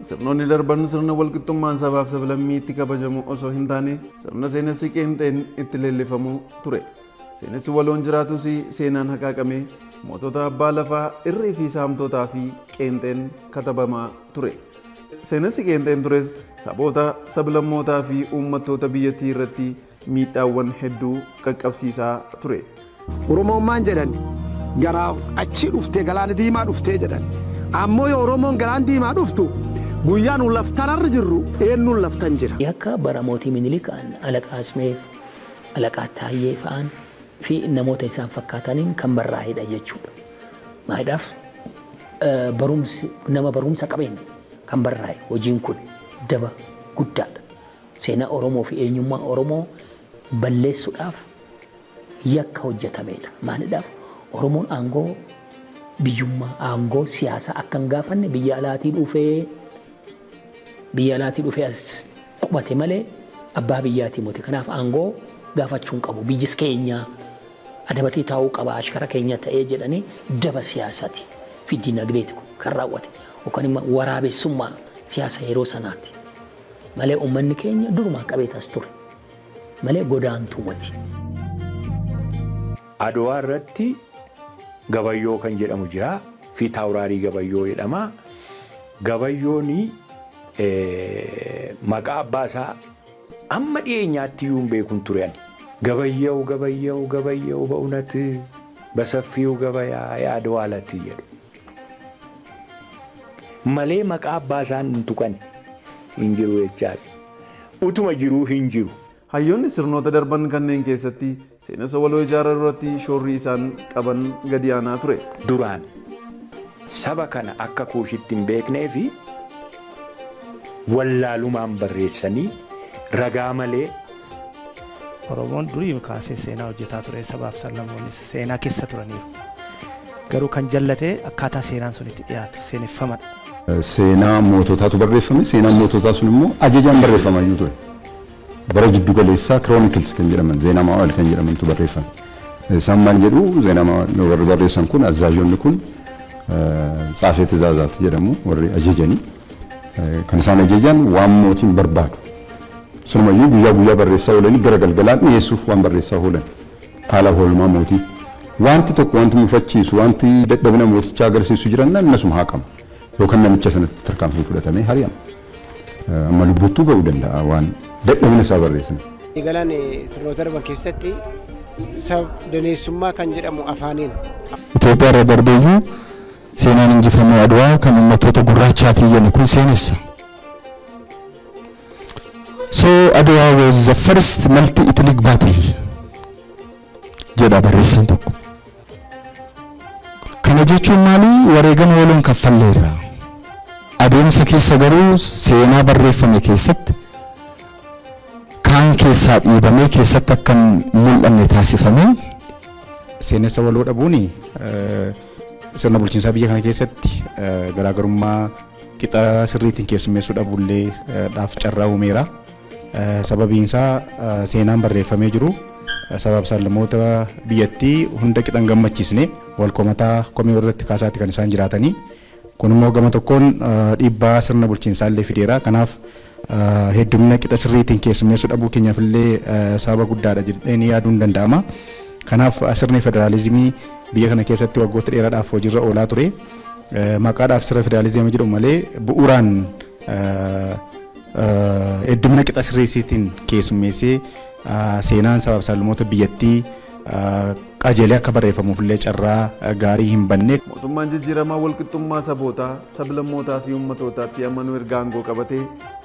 Sirnoonni darban sirna walqixxummaan sabaaf sablammii itti kabajamu osoo hin taane sirna seenessi qeenxeen itti leellifamu ture. Seenessi waloon jiraatus seenaan haqaaqamee mootota abbaa lafaa irree fi saamtotaa fi qeenxeen katabamaa ture. Seenessi qeenxeen tures saboota, sablammootaa fi uummattoota biyyattii irratti miidhaawwan hedduu qaqqabsiisaa ture. Oromoon maan jedhan gara achi dhuftee galaana diimaa dhuftee jedhan. Ammoo yoo Oromoon galaana diimaa dhuftu guyyaa nu laftanarra jirru eenyuun laftan jira. Yakka bara mootii Minilik Alaqaa Asmeef, Alaqaa Taayyee fa'aan fi namoota isaan fakkaataniin kan barraa'edha jechuudha. Maaliidhaaf barumsi nama barumsa qabeen kan barraa'e hojiin kun daba guddaadha. Seenaa Oromoo fi eenyummaa Oromoo balleessuudhaaf yakka hojjetamedha. Maaliidhaaf Oromoon aangoo biyyummaa, aangoo siyaasaa akka hin gaafanne biyya alaatii dhufee as qubate malee abbaa biyyaatii miti. Kanaaf aangoo gaafachuu hin qabu. Biyyis keenya adabatee taa'uu qaba, ashkara keenya ta'ee jedhanii daba siyaasaati fi dinagdeeti kan raawwate yookaan immoo waraabessummaa siyaasa yeroo sanaati. Malee uummanni keenya durumaa qabeetas ture malee godaantuu miti. Adwaa irratti Gabayyoo kan jedhamu jira. Fi Taawuraarii Gabayyoo jedhama. Gabayyoon maqaa abbaa isaa amma dhiyeenyaatti iyyuu hin beekun ture ani. Gabayyoo Gabayyoo Gabayyoo በእውነት በሰፊው ገበያ የአድዋ ዕለት jedhu. Malee maqaa abbaa isaa hin tuqan hin jiru jechaadha. Utuma jiruu hin jiru. Hayyoonni sirnoota darban kanneen keessatti seenessa waloo ijaaruu irratti shoorri isaan qaban gadi aanaa ture. Duraan saba kana akka kuushitti hin beeknee fi wallaalumaan barreessanii ragaa malee. Oromoon durii kaasee seenaa hojjetaa ture, sabaaf sablammoonnis seenaa keessa turaniiru. Garuu kan jallatee akkaataa seenaan sun itti dhiyaatu seeneffamadha. Seenaa moototaatu barreeffame, seenaan moototaa sun immoo ajajaan barreeffamaa iyyuu ture. Bara jiddu galeessaa Chronicles kan jedhaman, Zeenaa Mawaa'il kan jedhamantu barreeffame. Isaan maal jedhu? Zeenaa Mawaa'il warri barreessan kun, azaajonni kun tsaafee tizaazaat jedhamu, warri ajajanii. Kan isaan ajajan waan mootiin barbaadu. Sunumayyuu guyyaa guyyaa barreessaa oolanii gara galgalaan dhiyeessuuf waan barreessaa oolan. Haala oolmaa mootii. Wanti tokko wanti mufachiisu, wanti dadhabina mootichaa agarsiisu jirannaan innasuma haqama. Yookaan namicha sanatti tarkaanfii fudhatamee hari'ama. Amma lubbuttuu ga'uu danda'a waan dadhabina isaa barreessan. Galaan sirnoota darban keessatti sabdaneessummaa kan jedhamu afaaniin. Itoophiyaa irra darbeeyyuu seenaan injifannoo Adwaa kan uummattoota gurraachaatiin jennu kun seenessa. So Adwa was the first multi-ethnic battle jedha barreessaan tokko. Kana jechuun maali? Wareegama waloon kaffalleerra. Adeemsa keessa garuu seenaa barreeffame keessatti kaan keessaa dhiibamee keessatti akka hin mul'anne taasifame. Seenessa waloo dhabuun sirna bulchiinsaa biyya kana keessatti garaagarummaa qixa sirriitiin keessummeessuu dhabuullee dhaaf carraa uumeera. Sababiin isaa seenaan barreeffamee jiru sabaaf sablammoota biyyattii hunda qixan gammachiisne wal komataa komii irratti kaasaatti kan isaan jiraatanii. Kun immoo gama tokkoon dhiibbaa sirna bulchiinsaa illee fideera. Kanaaf heddumina qixa sirriitiin keessummeessuu dhabuu keenyaaf illee sababa guddaadha jedhanii yaaduun danda'ama. Kanaaf sirni federaalizimii biyya kana keessatti waggoota dheeraadhaaf hojiirra oolaa ture. Maqaadhaaf sirna federaalizimii jedhamu malee bu'uuraan heddumina qixa sirriitiin keessummeessee seenaan sabaaf sablammoota biyyattii qajeelee akka barreeffamuuf illee carraa gaarii hin banne. Mootummaan jijjiiramaa walqixxummaa sabootaa, sablammootaa fi uummatootaatti amanuu erga aangoo qabatee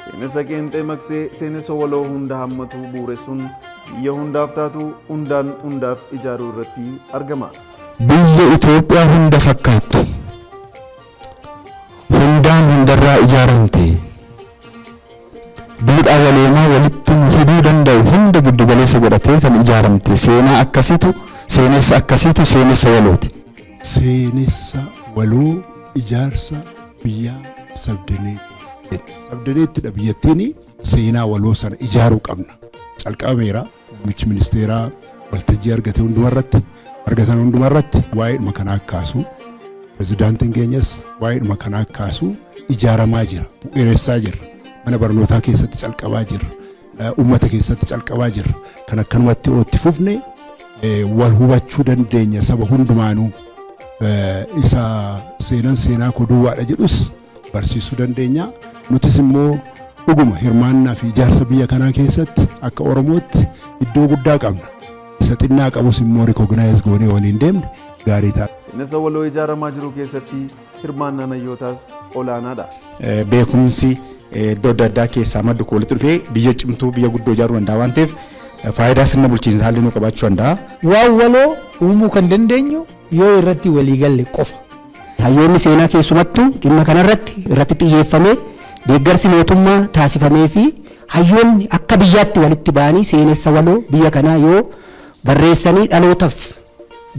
seenessa qeenxee maqsee seenessa waloo hunda hammatu bu'uuressuun biyya hundaaf taatu hundaan hundaaf ijaaruu irratti argama. Biyya Itoophiyaa hunda fakkaattu, hundaan hundarraa ijaaramte, duudhaa waloomaa walitti nu fiduu danda'u hunda giddu galeessa godhatee kan ijaaramte seenaa akkasiitu, seenessa akkasiitu seenessa walooti. Seenessa waloo ijaarsa biyyaa sabdaneetti. Sabdaneettidha biyyattiin seenaa waloo sana ijaaruu qabna. Calqabameera muummichi ministeeraa waltajjii argate hundumarratti argatan hundumarratti waa'eedhuma kanaa kaasu. Pirezidaantiin keenyas waa'eedhuma kanaa kaasu. Ijaaramaa jira, bu'uuressaa jira, mana barnootaa keessatti calqabaa jira, uummata keessatti calqabaa jira. Kan akkanumatti itti fufne wal hubachuu dandeenya saba hundumaanuu isa seenan seenaa koo duwwaadha jedhus barsiisuu dandeenya. Nutis immoo dhuguma hirmaannaa fi ijaarsa biyya kanaa keessatti akka Oromootti iddoo guddaa qabna. Isa xinnaa qabus immoo recognize goonee waliin deemne gaarii ta'a. Seenessa waloo ijaaramaa jiru keessatti hirmaannaan hayyootaas olaanaadha. Beekumsi iddoo adda addaa keessaa maddu walitti dhufee biyya cimtuu biyya guddoo ijaaruu danda'a waan ta'eef faayidaa sirna bulchiinsaa haalli nu qabaachuu danda'a. Waan waloo uumuu kan dandeenyu yoo irratti walii galle qofa. Hayyoonni seenaa keessumattuu dhimma kanarratti irratti xiyyeeffamee deeggarsi mootummaa taasifamee fi hayyoonni akka biyyaatti walitti ba'anii seenessa waloo biyya kanaa yoo barreessanii dhalootaaf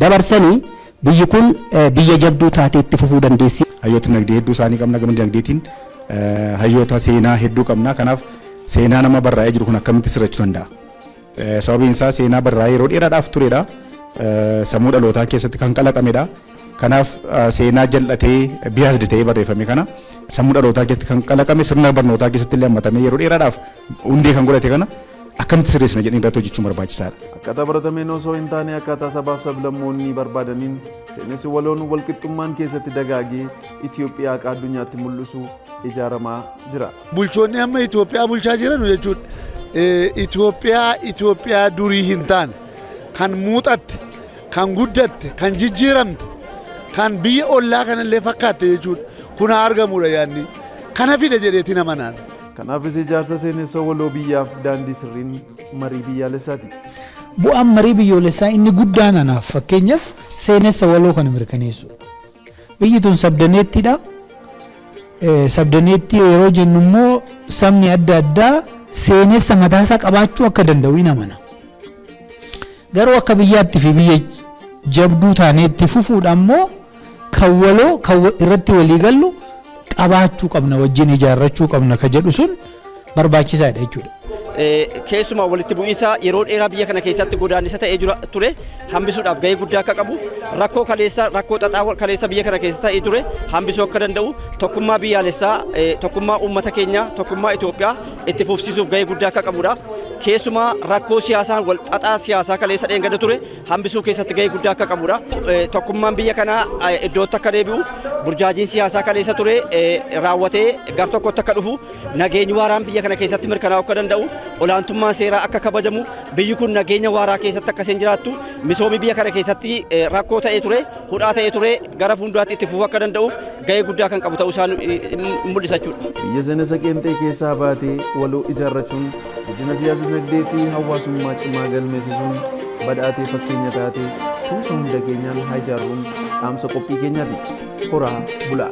dabarsanii biyyi kun biyya jabduu taatee itti fufuu dandeessi. Hayyoota dinagdee hedduu isaanii qabna gama dinagdeetiin hayyoota seenaa hedduu qabna kanaaf seenaa nama barraa'ee jiru kun akkamitti sirrachuu danda'a. Sababiin isaa seenaa barraa'ee yeroo dheeraadhaaf turedha. Sammuu dhalootaa keessatti kan kalaqamedha. Kanaaf seenaa jal'atee biyaasdi ta'ee barreeffame kana sammuu dhalootaa keessatti kan kalaqame sirna barnootaa keessatti illee hammatamee yeroo dheeraadhaaf hundee kan godhate kana akkamitti sirreessina jedhanii irratti hojjechuun barbaachisaadha. Akkaataa baratameen osoo hin taane akkaataa sabaaf sablammoonni barbaadaniin seenessi waloon walqixxummaan keessatti dagaagee Itoophiyaa akka addunyaatti mul'isu ijaaramaa jira. Bulchoonni amma Itoophiyaa bulchaa jiran jechuudha. Itoophiyaa durii hin taane kan muuxatte, kan guddatte, kan jijjiiramte, kan biyya ollaa kanallee fakkaatte jechuudha. Kun argamudha yaadni. Kana fida jedheeti nama naan. Kanaafis ijaarsa seenessa waloo biyyaaf daandii sirriin marii biyyaalessaati. Bu'aan marii biyyoolessaa inni guddaan anaaf fakkeenyaaf seenessa waloo kana mirkaneessu. Biyyi tun sabdaneettiidha. Sabdaneettii yeroo jennu immoo sabni adda addaa seenessa mataasaa qabaachuu akka danda'u hin amana. Garuu akka biyyaatti fi biyya jabduu taaneetti fufuudhaan immoo kan waloo kan irratti walii gallu qabaachuu qabna wajjin ijaarrachuu qabna ka jedhu sun barbaachisaadha jechuudha. Keessumaa walitti bu'iinsa yeroo dheeraa biyya kana keessatti godaannisa ta'ee jira ture hambisuudhaaf gahee guddaa akka qabu rakkoo kaleessa rakkoo xaxaa kaleessa biyya kana keessa ta'ee ture hambisuu akka danda'u tokkummaa biyyaalessaa tokkummaa uummata keenyaa tokkummaa Itoophiyaa itti fufsiisuuf gahee guddaa akka qabudha. Keessumaa rakkoo siyaasaa wal xaxaa siyaasaa kaleessa dheengada ture hambisuu keessatti gahee guddaa akka qabudha. Tokkummaan biyya kanaa iddootti akka deebi'u burjaajiin siyaasaa kaleessa ture raawwatee gar tokkotti akka dhufu nageenyi waaraan biyya kana keessatti mirkanaa'uu akka danda'u olaantummaan seeraa akka kabajamu biyyi kun nageenya waaraa keessatti akka isheen jiraattu misoomni biyya kana keessatti rakkoo ta'ee ture hudhaa ta'ee ture gara fuulduraatti itti fufuu akka danda'uuf gahee guddaa kan qabu ta'uu isaa mul'isa jechuudha. Biyya seenessa qeenxee keessaa baatee waloo ijaarrachuun guddina siyaasa dinagdee fi hawaasummaa cimaa galmeessisuun badhaatee fakkeenya taatee tumsa hunda keenyaan haa ijaarruun dhaamsa qophii keenyaati. Horaa bulaa.